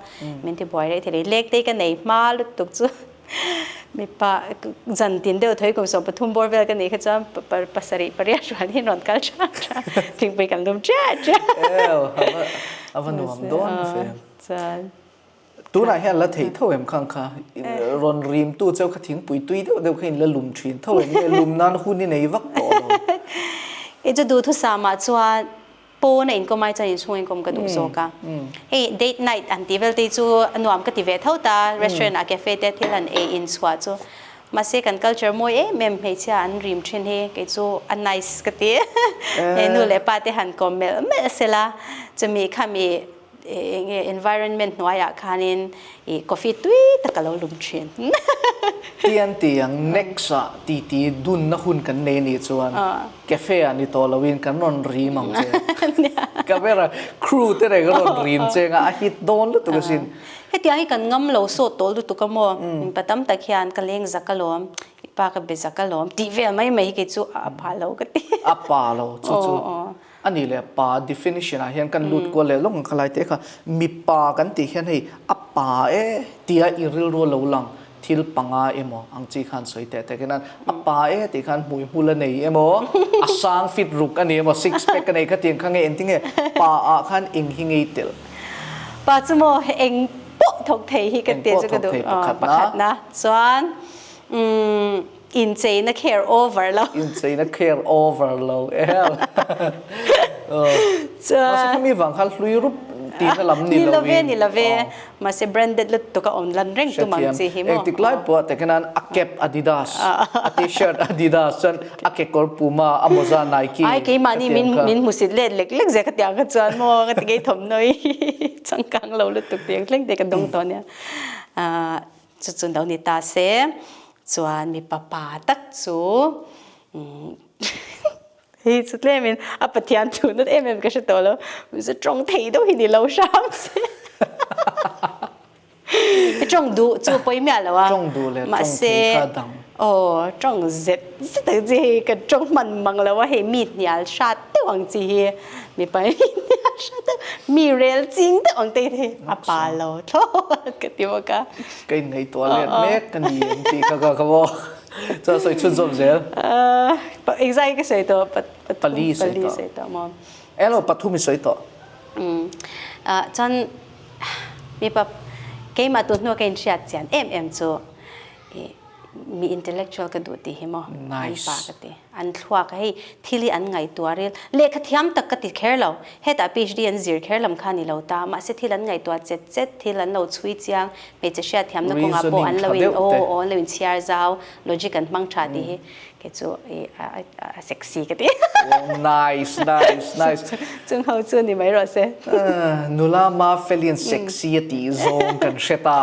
min tibuai rei thei lo. Lek te ka nei hma lutuk chu mipa zan tin deuh thawi kum 13 bawr vel ka nih kha chuan pasarih pariat rual hi rawn kal tha tha thingpui kan lum chiah chiah. A va nuam dawn fe. Chuan. Tunah hian la theih tho em khang kha? Rawn rimtu cheu kha thingpui tui deuh deuh kha in la lum thin tho em nge lum nan hun i nei vak tawh lo? I chu duhthusam ah chuan Pawn a inkawm ai chuan inchhung a inkawm ka duh zawk a. Hei date night an tih vel te hi chu a nuam ka ti ve tho ta, restaurant ah cafe te thil han ei inchhuah chu. Mahse kan culture mawi em em hmeichhia an rim thin hi kei chu a nice ka ti. Hei nu leh pa te han kawm melh melh sela chumi khami eng nge environment hnuaiah khanin ih coffee tui tak a lo lum thin. Tian tiang next ah titi dunna hun kan nei anih chuan cafe ah ni tawh loin kan rawn rim ang che. Camera crew te reng a rawn rim che anga a hit dawn lutuk asin. Hetiang hi kan ngam lo sawt tawh lutuk a maw? Mipa tam tak hian ka leng zak alawm, i pa ka be zak alawm tih vel mai mai hi kei chu a pa lo ka ti. A pa lo chu chu. A nih leh pa definition ah hian kan lut kual leh lawk ang kha lai te kha mipa kan tih hian hei a pa e tia i rilru a lo lang thil panga emaw ang chi khan sawi teh teh khian a pa e tih khan hmui hmul a nei emaw a sang fit ruk a ni emaw six pack a nei kha tiang kha nge engtinge pa ah khan eng hi ngei tel. Pa chu maw eng pawh thawk thei hi ka ti chu ka duh pakhatna chuan umm Incheina care over lo. Incheina care over lo el. Mahse khami vang khan hlui rup tihna lam ni lo in. Ni love, ni love. Mahse branded lutuk a awm lan reng tum ang chi hi maw. Engtik lai pawh ah takin an a cap Adidas, a t-shirt Adidas chuan a kekawr Puma, a mawza Nike. Ai keimahni min min hmusit let lek lek zia ka ti ang kha chuan maw ka ti ngei thawmhnaw hi changkang lo lutuk tih ang thleng te ka dawng tawh nia. Chu chu lo ni ta se chuan mipa pa tak chu hei chu tlemin a Pathian thu nat em em ka hre tawh lo chu tawng thei deuh hi ni lo hram se i tawng duh chu pawi miah lo a tawng duh leh tawng thei kha dang aw tawng zet zet ang chi hei ka tawng hman mang lo a hei mi hnial hrat deuh ang chi hi mipa mi hnial hrat deuh mi rel ching deuh ang te hi a pa lo thlawt ka ti bawk a. Ka inngaihtuah let mek ka ni ang tih kha ka maw? Chuan sawi chhunzawm zel. Engzai ka sawi tawh? Pali sawi tawh. Pali sawi tawh maw? Elo pathum i sawi tawh. Chuan mipa keimah tun hnua ka inhriat chian em em chu mi intellectual ka duh tih hi maw? An pa ka ti. An thluak a hei thil hi an ngaihtuah ril. Lehkha thiam tak ka ti kher lo. Hetah PhD an zir kher lam kha ni lo ta. Mahse thil an ngaihtuah chet chet, thil an lo chhui chiang, hmeichhe hriat thiamna kawngah pawh an lo in aw aw an lo in chhiar zau, logic an hmang tha tih hi kei chu a sexy ka ti. Nice, nice, nice. Chung ho chu ni mai rawh se. Nula Mafelian sexy a tih zawng kan hre ta.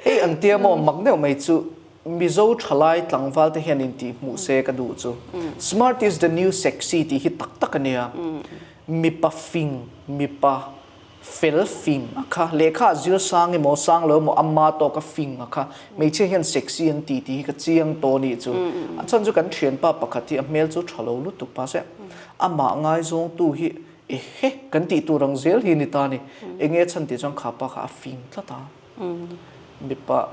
Hei ang tia maw mak deuh mai chu Mizo thalai tlangval te hian intih hmuh se ka duh chu. Smart is the new sexy tih hi tak tak a nia. Mipa fing, mipa fel fing a kha. Lehkha a zir sang emaw sang lo emaw ama tawk a fing a kha. Hmeichhia hian sexy an ti tih hi ka chiang tawh a nih chu. A chhan chu kan thianpa pakhat hi a hmel chu tha lo lutuk pa se amah ngaizawngtu hi ehe kan tih tur ang zel hi a ni ta a ni. Enge chhan tih chuan kha pa kha a fing tlat a. Mipa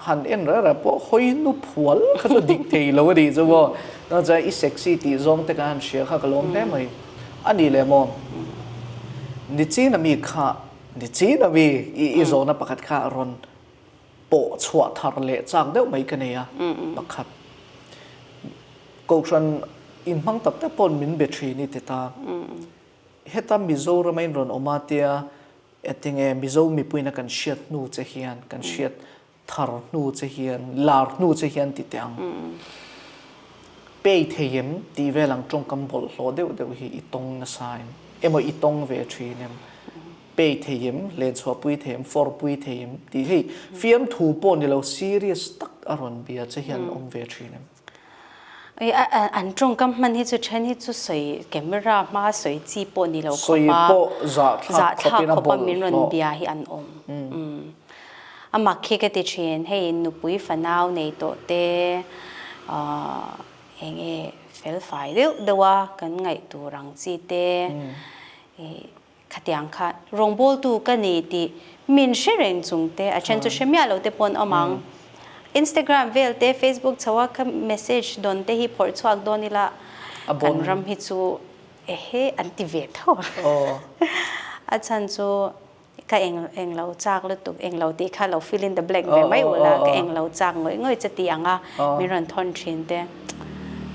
han en reh reh pawh hawi nu phual kha chu dik thei lo a nih chu maw. Chuan chuan i sexy tih zawng te kan han hria kha ka lawm hle mai. A nih leh maw Nichin a mi kha Nichin a mi i zawhna pakhat kha rawn pawh chhuah thar leh chak deuh mai ka nei a pakhat. Kohhran inhmang tak tak paw'n min be thin i ti ta. Heta Mizoram a inrawn awm a tia Engtinge Mizo mipuiin a kan hriat hnu che hian, kan hriat thar hnu che hian, lar hnu che hian ti teh ang. Pei thei em tih vel ang tawngkam bawlhhlawh deuh deuh hi i tawng nasa em? Emaw i tawng ve thin em? Pei thei em, lenchhuahpui thei em, fawrpui thei em tih hei fiamthu pawh ni lo serious tak a rawn bia che hian awm ve thin em? An tawngkam hman hi chu then hi chu sawi camera hma sawi chi pawh ni lo khawp a, zahthlak khawp a min rawn bia hi an awm. A mak khi ka ti thin, hei nupui fanau nei tawh te eng nge felfai deuh deuh a kan ngaih tur ang chi te Khatiang kha rawngbawltu ka ni tih min hre reng chung te, a then chu hre miah lo te pawh an awm ang. Instagram vel te, Facebook chho a ka message dawn te hi phawrh chhuak dawn ila kan ram hi chu ehe an ti ve tho a. A chhan chu ka eng eng lo chak lutuk, eng lo tih kha lo fill in the blank ve mai ula, ka eng lo chak ngawih ngawih che ti ang a min rawn thawn thin te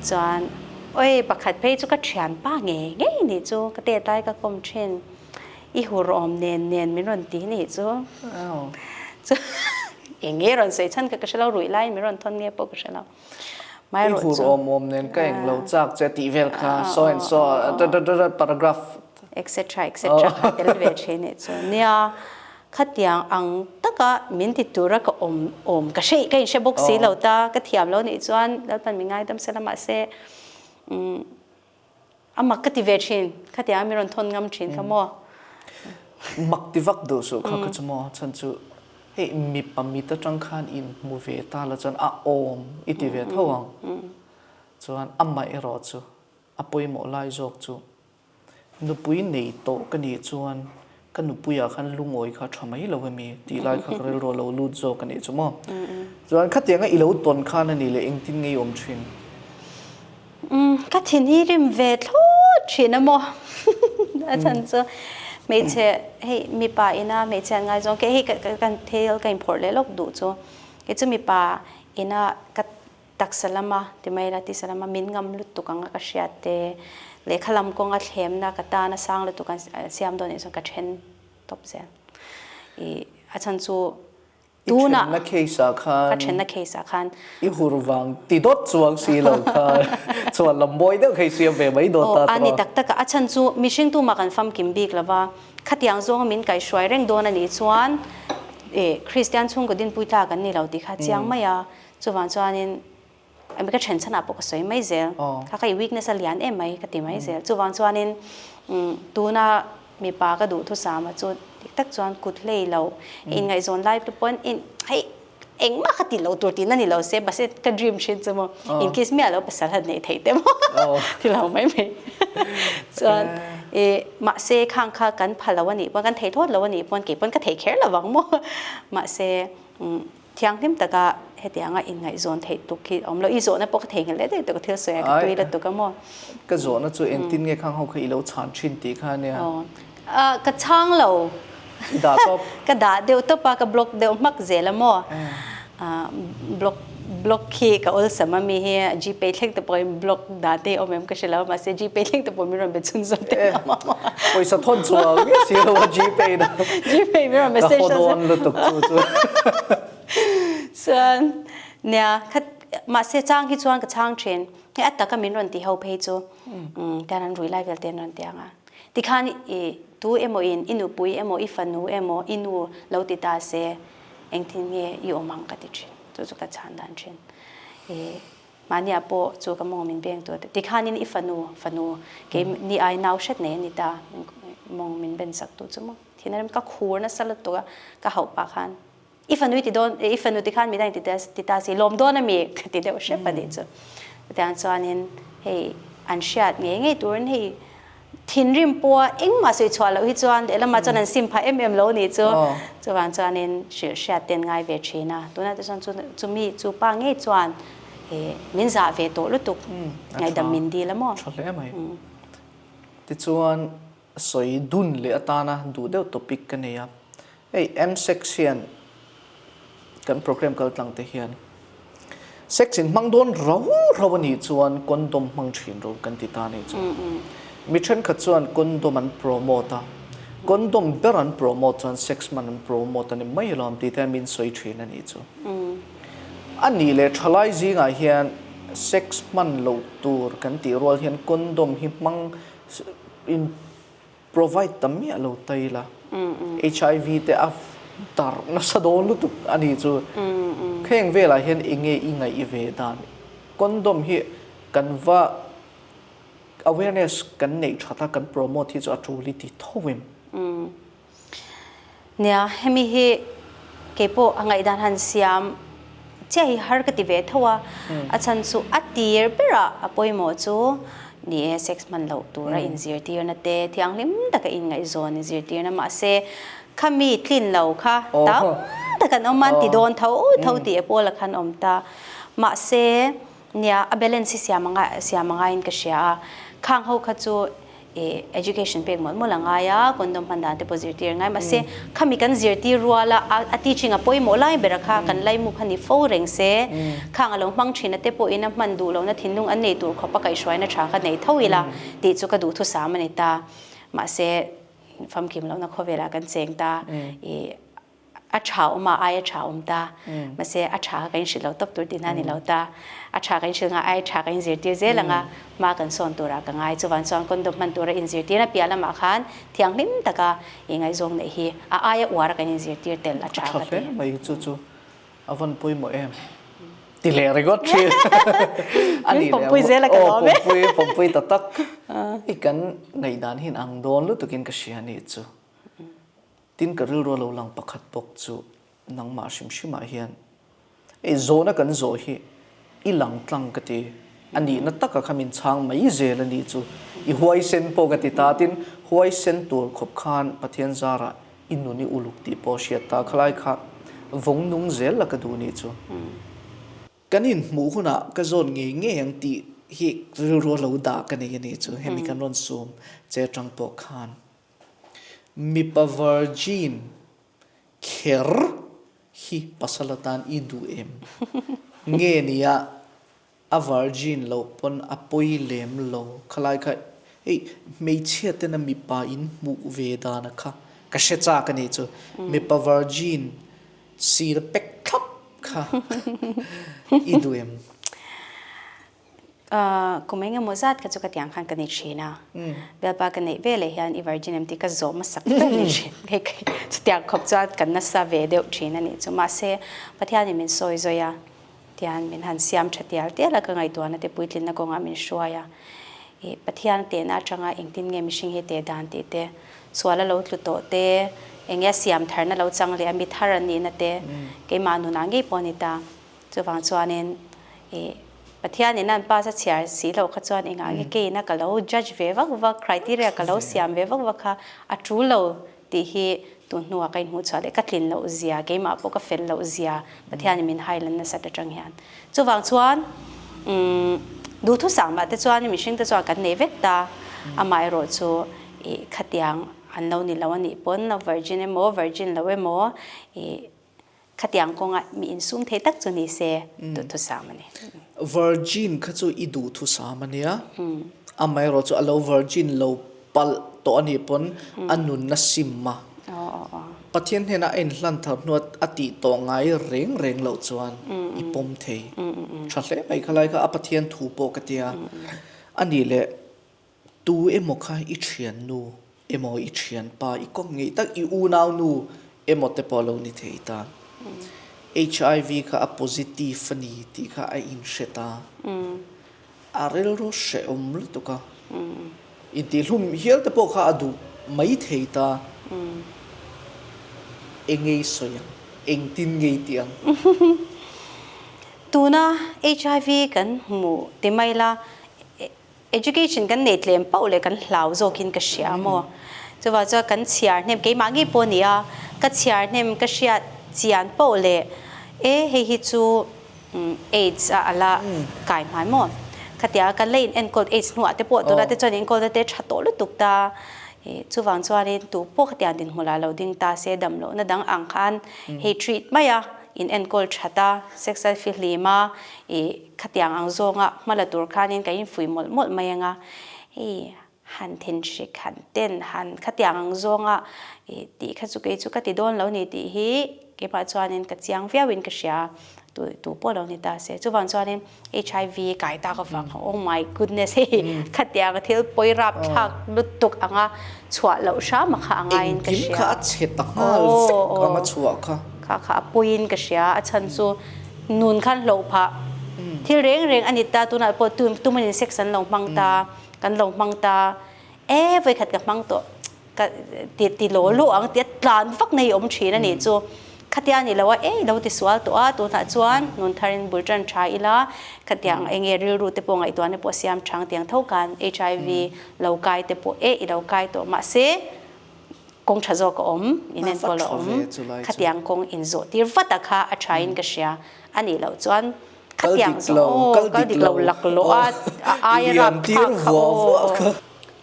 chuan. Oi pakhat phei chu ka thianpa ngei ngei nih chu ka tet lai ka kawm thin. I hur awm nen nen min rawn ti nih chu. Chu eng nge rawn sawi chhan kha ka hre lo ruih laiin min rawn thawn nge pawh ka hre lo. I hur awm awm nen ka eng lo chak che tih vel kha so and so paragraph etc etc kha tel ve thin nih chu. Nia khatiang ang taka min ti tura ka awm awm ka hre ka inhre bawk si lo ta ka thiam lo nih chuan Lalpan min ngaidam sela mahse umm A mak ka ti ve thin, khatiang a mi rawn thawn ngam thin kha maw? Mak ti vak duh suh kha kha chu maw, chhan chu hei mipa mit atang khan in hmu ve ta la chuan a awm i ti ve tho ang. Chuan amah erawh chu a pawimawh lai zawk chu nupui nei tawh ka nih chuan Ka nupuiah khan lungawi kha tha mai lo emi tih lai kha ka rilru a lo lut zawk a nih chu maw. Chuan khatianga i lo tawn khan a nih leh engtin nge i awm thin? Umm ka thin hi rim ve thlawt thin a maw. A chhan chu hmeichhe hei mipa ina hmeichhe an ngaizawng kei hei ka thil ka inphawrh leh lawk duh chu kei chu mipa ina ka Taksa lama ti mai la, tisa lama min ngam lutuk anga ka hriat te, lehkha lam kawnga thlemna ka tana sang lutuk an siam dawn nih chuan ka then tawp zel. I a chhan chu tuna I thenna case ah khan ka thenna case ah khan i hur vang ti dawt chuang si lo khan chuan lam mawi deuh kha i siam ve mai dawt ta tawh. Aw a ni tak tak a, a chhan chu mihring tumah kan famkim bik lova, khatiang zawnga min kaihruai reng dawn a nih chuan Kristian chhungkaw dinpui tlak an ni lo tih kha a chiang mai a. Chuvang chuanin ka then chhanah pawh ka sawi mai zel. Kha kha i weakness a lian em mai ka ti mai zel. Chuvang chuanin tuna mipa ka duh thusama chu dik tak chuan kut hlei lo inngaihzawn lai te pawn in hei engmah ka ti lo tur tihna ni lo se mahse ka dream thin chu maw in kiss miah lo pasal han neih theih te maw ti lo mai mai. Chuan i mahse khang kha kan pha lo a nih pawn kan thei thawt lo a nih pawn kei pawn ka thei kher lo vang maw mahse Thianghlim taka hetianga inngaihzawn theih tuk hi a awm lo. I zawhna pawh ka theihnghilh leh daih tuk a, thil sawi a ka tui lutuk a maw? Ka zawhna chu engtin nge khang ho kha i lo chhan thin tih kha ania. Aw, ka chhang lo. I dah tawp? Ka dah deuh tawp a, ka block deuh hmak zel a maw? Block block khi ka awlsam a mi hi Gpay thleng te pawhin block dan te hi awm em ka hre lo a, mahse Gpay thleng te pawh min rawn be chhunzawm teh ngam a maw? Pawisa thawn chuang nge si lo a Gpay na. Gpay min rawn message Ka haw dawn lutuk chu chu. Chuan nia kha mahse chang hi chuan ka chhang thin. Hei a taka min rawn ti ho phei chu tian an rui lai vel te an rawn ti ang a. Tikhan i tu emaw in i nupui emaw i fanu emaw i nu lo ti ta se engtin nge i awm ang ka ti thin. Chu chu ka chhan dan thin. I Mahniah pawh chu ka mawng min beng tur tikhanin i fanu fanu kei ni ai nau hret nei a ni ta mawng min ben sak tu chu maw thin a rem ka khur nasa lutuk a ka hauh pah khan i fanu i ti dawn i fanu tikhan midang ti ti ta si lawm dawn a mi ka ti deuh hrep a nih chu chutiang chuanin hei an hriat ngei ngei turin hei Thinrim pawha engmah sawi chhuah loh hi chuan lehlamah chuan an sim phah em em lo nih chu. Chuvang chuanin hrilh hriat ten ngai ve thin a. Tunah te chuan chumi chu pa ngei chuan min zah ve tawh lutuk ngaihdam min dil a maw? Tha hle mai. Tichuan sawi dun leh atana duh deuh topic ka nei a. Hei M-sex hian kan program kal tlang te hian sex in hmang dawn rau rau a nih chuan condom hmang thin ro kan ti ta a nih chu. Mi thenkhat chuan condom an promote a, condom ber an promote chuan sex hman an promote a ni mai alawm tih te hian min sawi thin a nih chu. A nih leh thalai zingah hian sex hman loh tur kan tih rual hian condom hi hmang in Provide tam miah lo ta ila HIV te a darh nasa dawn lutuk a nih chu. Kheng velah hian eng nge i ngaih ve dan? Condom hi kan va awareness kan neih that a, kan promote hi chu a tul i ti tho em? Nia, hemi hi keipawh a ngaihdan han siam chiah hi har ka ti ve tho a, a chhan chu a tir berah a pawimawh chu ni e, sex hman loh tura inzirtirna te, thianghlim taka inngaihzawn inzirtirna mahse khami tlin lo kha tam tak an awm a, an ti dawn tho tho tih e pawla khan awm ta. Mahse, nia a balance hi siam a siam a ngaiin ka hria a, khang ho kha chu. I education pek mawlh mawlh a ngai a, condom hman dan te pawh zirtir a ngai. Mahse, khami kan zirtir ruala a teaching a pawimawh lai bera kha kan laimu kha ni fo reng se, khang a lo hmang thin a te pawhin a hman duh lohna thinlung an nei tur khawpa kaihhruaina tha kha nei tho ila tih chu ka duhthusam a ni ta. Mahse, famkim lohna khawvelah kan cheng ta. I A tha awm a, ai a tha awm ta. Mahse, a tha kha ka inhrilh lo tawp tur tihna a ni lo ta. A tha ka inhrilh nga, ai a tha ka inzirtir zel ang a, hma kan sawn turah ka ngai. Chuvang chuan condom hman tura inzirtirna piah lamah khan thianghlim taka i ngaihzawng neih hi a aia uara kan inzirtir tel a tha ka ti. A tha hle mai chu chu a van pawimawh em? Ti leh ringawt thin. A nih leh Min zel a ka lawm e. Pawmpui, pawmpui ta tak. I kan ngaihdan hi ang dawn lutukin ka hria a nih chu. Tin ka rilru a lo lang pakhat bawk chu nangmah hrim hrimah hian ei zawhna kan zawh hi i lang tlang ka ti a nihna taka kha min chhang mai zel a nih chu i huaisen pawh ka ti ta tin huaisen tur khawp khan Pathian zarah i nun i uluk tih pawh hriat ta khalai kha vawng nung zel la ka duh nih chu. Kan inhmuh hunah ka zawn ngei ngei ang tih hi rilru a lo dah ka nei a nih chu hemi kan rawn sum che atang pawh khan. Mipa virgin kher hi pasal atan i duh em? Nge nia a virgin loh pawn a pawi lem lo khalai kha hei hmeichhia tena mipa in hmuh ve dana kha ka hre chak a nih chu mipa virgin sir pek thlap kha i duh em? Kum eng emaw zat kha chu ka tiang khan ka ni thin a, bialpa ka neih ve leh hian i virgin em tih ka zawh hmasak ber ni thin. Hei ka chutiang khawp chuan ka nasa ve deuh thin a nih chu. Mahse, Pathianin min sawi zawi a, tian min han siam tha tial tial a, ka ngaihtuahna te puitlinna kawngah min hruai a. Ih, Pathian tehna atanga engtin nge mihring hi teh dan tih te, sual a lo tlu tawh te, eng nge a siam tharna lo chang leh a mi thar an nihna te, keimah nunah ngei pawh a ni ta. Chuvang chuanin ih Pathianin an pass a chhiar si loh kha chuan engah nge keina ka lo judge ve vak vak, criteria ka lo siam ve vak vak kha a tul lo tih hi tun hnuah ka inhmuh chhuah leh ka tlin loh zia, keimah pawh ka fel loh zia Pathianin min hailan nasat atang hian. Chuvang chuan umm duhthusam ah te chuan mihring te chuan kan nei vek ta, amaherawh chu ih khatiang an lo ni lo a nih pawn virgin emaw virgin lo emaw ih Khatiang kawnga mi insum thei tak chu ni se duhthusam a ni. Virgin kha chu i duhthusam a nia, amaherawh chu a lo virgin lo palh tawh a nih pawn a nunna sim a. Pathian hnena a inhlan thar hnua a tih tawh ngai reng reng loh chuan i pawm thei tha hle mai khalai kha a Pathian thu pawh ka tia a nih leh Tu emaw kha i thiannu emaw i thianpa i kawm ngei tak i unaunu emaw te pawh a lo ni thei ta. HIV kha a positive a ni tih kha a inhre ta. A rilru hrehawm lutuk a. Intihhlum hial te pawh kha a duh mai thei ta. Eng ngei sawi ang? Engtin ngei tih ang? Tuna HIV kan hmuh ti mai la. Education kan nei tlem pauh leh kan hlau zawkin ka hria maw? Chuvang chuan kan chhiar hnem, keimah ngei pawh a ni a, ka chhiar hnem ka hriat chian pauh leh e hei hi chu AIDS a ala kai hmai maw? Khatia kan la in enkawl AIDS hnuah te pawh tunah te chuan enkawl na te tha tawh lutuk ta. Chuvang chuanin tu pawh khatiang dinhmun ah lo ding ta se dam lohna dang ang khan hei treat mai a, in enkawl that a, sex a fihlim a, ih Khatiang ang zawnga hma la tur khanin ka infuih mawlh mawlh mai ang a, hei han thinhrik, han ten, han khatiang ang zawnga ih tih kha chu kei chu ka ti dawn lo ni tih hi keimah chuanin ka chiang viauin ka hria, tu tu pawh lo ni ta se. Chuvang chuanin HIV kai tak avang kha oh my goodness hei khatiang thil pawi rap thlak lutuk anga chhuah loh hram a kha a ngaiin ka hria. Engkim kha a chhe ta nghal vek anga chhuah kha. Kha kha a pawiin ka hria, a chhan chu Nun khan hloh phah. Thil reng reng a ni ta, tunah pawh tumanin sex an lo hmang ta, kan lo hmang ta, e vawikhat ka hmang tawh, ka ti ti law law ang tia tlan vak na hi awm thin a nih chu. Khatia ni lo a, e i lo ti sual tawh a, tunah chuan nun tharin bul tan tha ila, khatiang eng nge rilru te pawh ngaihtuahna pawh siam thang tiang tho khan HIV lo kai te pawh e i lo kai tawh mahse, Kawng tha zawk a awm, in enkawl a awm, khatiang kawng in zawh tir vat a kha a tha in ka hria, a nih loh chuan khatiang zawh aw kal dik lo laklawh a a aia rap thlak kha aw.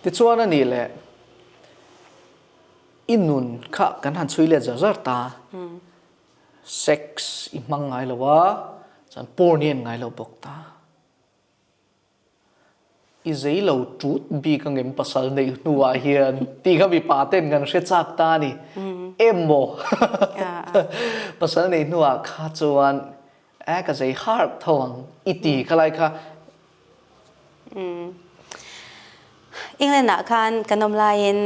Tichuan a nih leh i nun kha kan han chhui let zar zar ta. Sex i hmang ngai lo a, chuan porn i en ngai lo bawk ta. I zei lo tut bik angem pasal neih hnuah hian tih kha mipa ten kan hre chak ta a ni. Emaw pasal neih hnuah kha chuan eh ka zei harh tho ang i ti kha lai kha. England ah khan kan awm laiin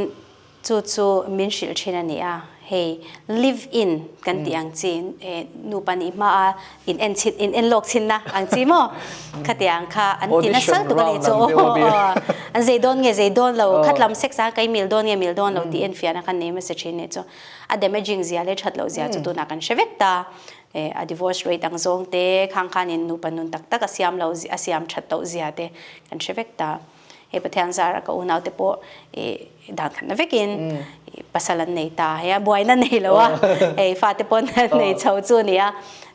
chu chu min hrilh thin a ni a, hei live in kan tih ang chi nupa nih hma a in en chhin in en lawk chhin na ang chi maw khatiang kha an ti nasa lutuk a nih chu aw an zei dawn nge zei dawn lo khatlam sex ah kei mil dawn nge mil dawn lo tih enfiahna khan nei hmasa thin a nih chu a damaging zia leh that loh zia chu tunah kan hre vek ta a divorce rate ang zawng te khang khanin nupa nun tak tak a siam lo a siam that loh zia te kan hre vek ta. Hei Pathian zara ka unaute pawh i dan khatna vekin pasal an nei ta hei a buaina nei lo a hei fate pawn an nei chho chu a ni a.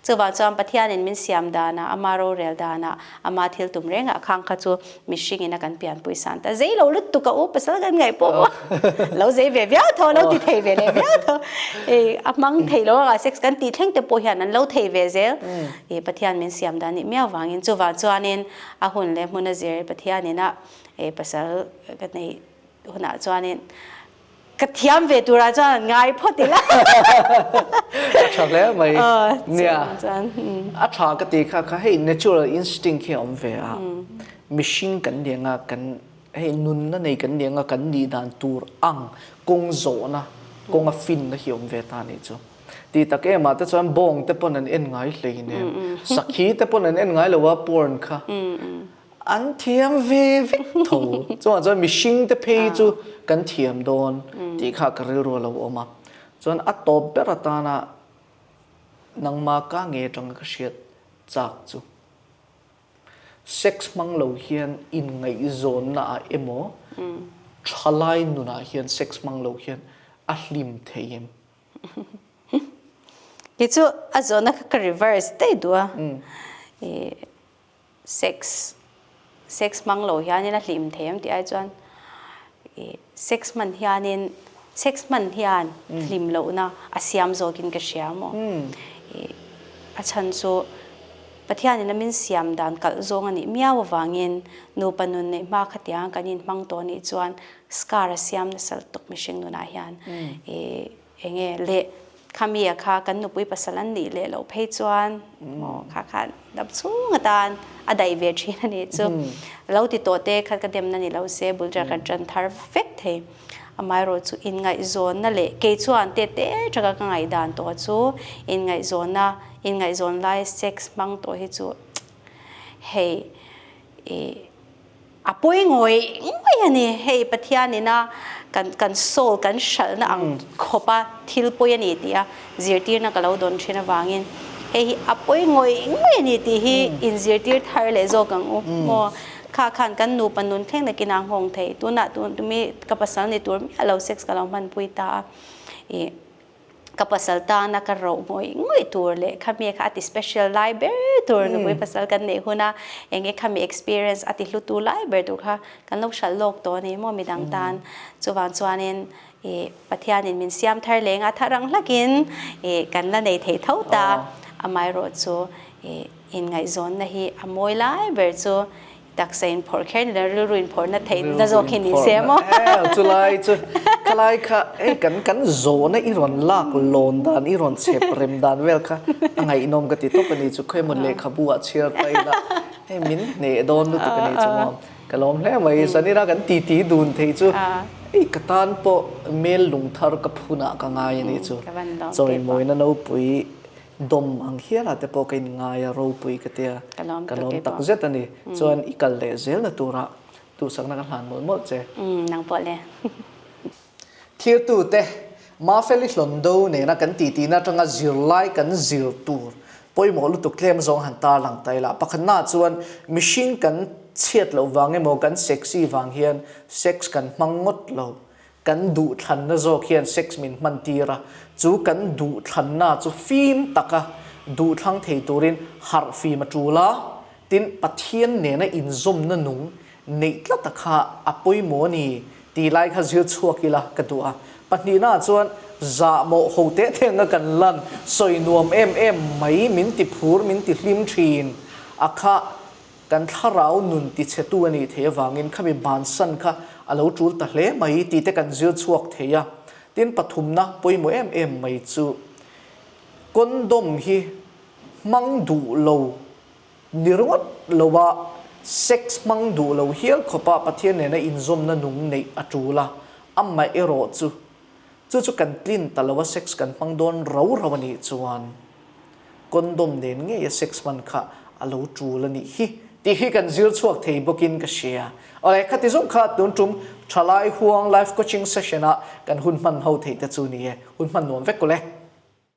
Chuvang chuan Pathianin min siam danah ama rorel danah ama thil tum rengah khang kha chu mihringin a kan pianpui san ta zei lo lutuk a u pasal kan ngaih pawh maw lo zei ve viau tho lo ti thei ve leh viau tho i a hmang thei lo a sex kan tih thleng te pawh hian an lo thei ve zel i Pathian min siam dan nih miau vangin chuvang chuanin A hun leh hmun a zir Pathianin a pasal ka neih hunah chuanin ka thiam ve turah chuan an ngai phawt ila. A tha hle mai. Nia. A tha ka ti kha kha hei natural instinct hi a awm ve a. Mihring kan ni anga kan hei nunna nei kan ni anga kan nih dan tur ang kawng zawhna kawnga finna hi a awm ve ta nih chu. Ti tak em ah te chuan bawng te pawn an en ngai hleinem. Sakhi te pawn an en ngai lo a porn kha. An thiam ve vek tho. Chuvang chuan mihring te phei chu kan thiam dawn tih kha ka rilru a lo awm a. Chuan a tawp ber atana nangma ka nge atanga ka hriat chak chu. Sex hmang lo hian inngaihzawnna ah emaw thalai nunah hian sex hmang lo hian a hlim thei em? Kei chu a zawhna kha ka reverse daih duh a. I sex sex hmang lo hianin a hlim thei em tih ai chuan i sex hman hianin sex hman hian hlim lohna a siam zawkin ka hria maw. I a chhan chu Pathianin a min siam dan kalh zawng a nih miau avangin nupa nun neih hma khatiang kan inhmang tawh nih chuan Scar a siam nasa lutuk mihring nunah hian i enge leh khami a kha kan nupui pasal an nih leh loh phei chuan maw kha khan dam chhung atan a daih ve thin a nih chu lo ti tawh te kha ka demna ni lo se bul ṭan kan ṭan thar vek thei amaherawh chu inngaihzawnna leh kei chuan te te taka ka ngaihdan tawh chu inngaihzawnna inngaihzawn lai sex hmang tawh hi chu hei i A pawi ngawih ngawih a ni. Hei Pathian ina kan kan soul kan hralhna ang khawpa thil pawi a ni tih a zirtirna ka lo dawn thin avangin hei hi a pawi ngawih ngawih a ni tih hi inzirtir thar leh zawk ang u maw. Kha khan kan nupa nun thleng nakin a nghawng thei. Tunah tun tumi ka pasal ni tur miah lo sex ka lo hmanpui ta a. Ih. Ka pasal tana ka roh ngawih ngawih tur leh khami kha a ti special lai ber tur nupui pasal kan neih hun a, eng nge khami experience a ti hlutu lai ber tur kha kan lo hralh lawk tawh a ni maw midang tan. Chuvang chuanin ih Pathianin min siam thar leng a thar ang hlakin ih kan la nei thei tho ta. Amaherawh chu ih inngaihzawnna hi a mawi lai ber chu Taksa in phawrh kher ni lo, rilru in phawrhna theih na zawk hi ni se maw? Chulai chu khalai kha hei kan kan zawhna i rawn lak lawn dan i rawn chhep rem dan vel kha a ngaihnawm ka ti tawp a ni chu khawi maw lehkhabu ah chhiar ta ila hei min hneh dawn lutuk a ni chu maw ka lawm hle mai zanina kan titi dun thei chu hei ka tan pawh mel lung thar ka phunah ka ngai a ni chu chawimawina nopui Dawm ang hial ah te pawh ka in ngai a ropui ka tia ka lawm tak zet a ni. Chuan i kal leh zel na turah duhsakna ka hlan mawlh mawlh che. Nang pawh le. Thirtute, Mafeli Hlondo nena kan titihna atanga zirlai kan zir tur pawimawh lutuk tlem zawng han tarlang ta ila. Pakhatnaah chuan mihring kan chhiat loh vang emaw kan sexy vang hian sex kan hmang ngawt lo. Kan duhthlanna zawk hian sex min hman tir a, chu kan duhthlanna chu fim taka duhthlang thei turin harh fim a tul a, tin Pathian nena inzawmna nung neih tlat a kha a pawimawh a ni tih lai kha zir chhuak ila ka duh a. Pahnihnaah chuan zahmawh ho teh teh anga kan lan sawi nuam em em mai min ti phur min ti hlim thin a kha kan thlarau nun ti chhetu a nih theih avangin khami bansan kha a lo tul ta hle mai tih te kan zir chhuak thei a. Tin pathumna pawimawh em em mai chu condom hi hmang duh lo Ni ringawt loa sex hmang duh lo hial khawpa Pathian nena inzawmna nung neih a tul a, amah erawh chu chu chu kan tlin ta loa sex kan hmang dawn rau rau a nih chuan condom nen ngeia sex hman kha a lo tul a nih hi tih hi kan zir chhuak thei bawkin ka hria. Awle, khati zawng kha tun tum thalai huang life coaching session-a kan hun hman ho theih te chu ni e, hun hman nuam vek ule.